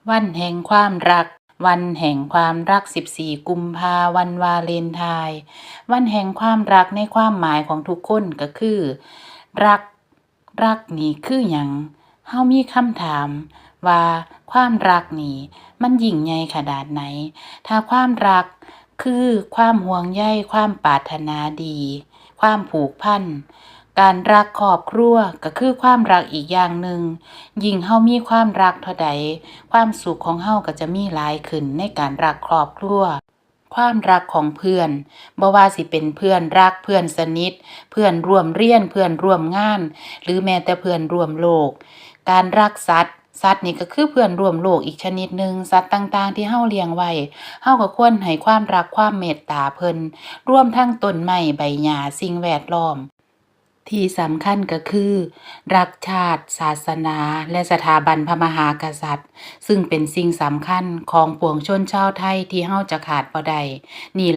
ວັນແຫ່ງຄວາມລັກ ວັນແຫ່ງຄວາມລັກ ສິບສີ່ ກຸມພາ ວັນວາເລນທາຍ. ວັນແຫ່ງຄວາມລັກໃນຄວາມໝາຍຂອງທຸກຄົນກໍຄື ລັກ ລັກນີ້ຄືຫຍັງ? ເຮົາມີຄຳຖາມວ່າ ຄວາມລັກນີ້ມັນຍິ່ງໃຫຍ່ຂະໜາດໃດ? ຖ້າຄວາມລັກຄືຄວາມຫ່ວງໃຍ, ຄວາມປາດຖະໜາດີ, ຄວາມຜູກພັນ, ການລັກຄອບຄົວກໍຄືຄວາມລັກອີກຢ່າງໜຶ່ງ. ຍິ່ງເຮົາມີຄວາມລັກເທົ່າໃດ, ຄວາມສຸກຂອງເຮົາກໍຈະມີຫຼາຍຂຶ້ນໃນການລັກຄອບຄົວ. ຄວາມລັກຂອງເພື່ອນ, ບໍ່ວ່າຊິເປັນເພື່ອນລັກ, ເພື່ອນສະໜິດ, ເພື່ອນຮ່ວມຮຽນ, ເພື່ອນຮ່ວມງານ ຫຼື ແມ້ແຕ່ເພື່ອນຮ່ວມໂລກ. ການລັກສັດ, ສັດນີ້ກໍຄືເພື່ອນຮ່ວມໂລກອີກຊະນິດໜຶ່ງ. ສັດຕ່າງໆທີ່ເຮົາລ້ຽງໄວ້, ເຮົາກໍຄວນໃຫ້ຄວາມລັກ, ຄວາມເມດຕາເພິ່ນ, ລວມທັງຕົ້ນໄມ້, ໃບຫຍ້າ, ສິ່ງແວດລ້ອມ. ທີ່ສຳຄັນກໍຄື ລັກຊາດ, ສາສະໜາ ແລະ ສະຖາບັນພະມະຫາກະສັດ, ຊຶ່ງເປັນສິ່ງສຳຄັນຂອງປວງຊົນຊາວໄທທີ່ເຮົາຈະຂາດບໍ່ໄດ້. ນີ້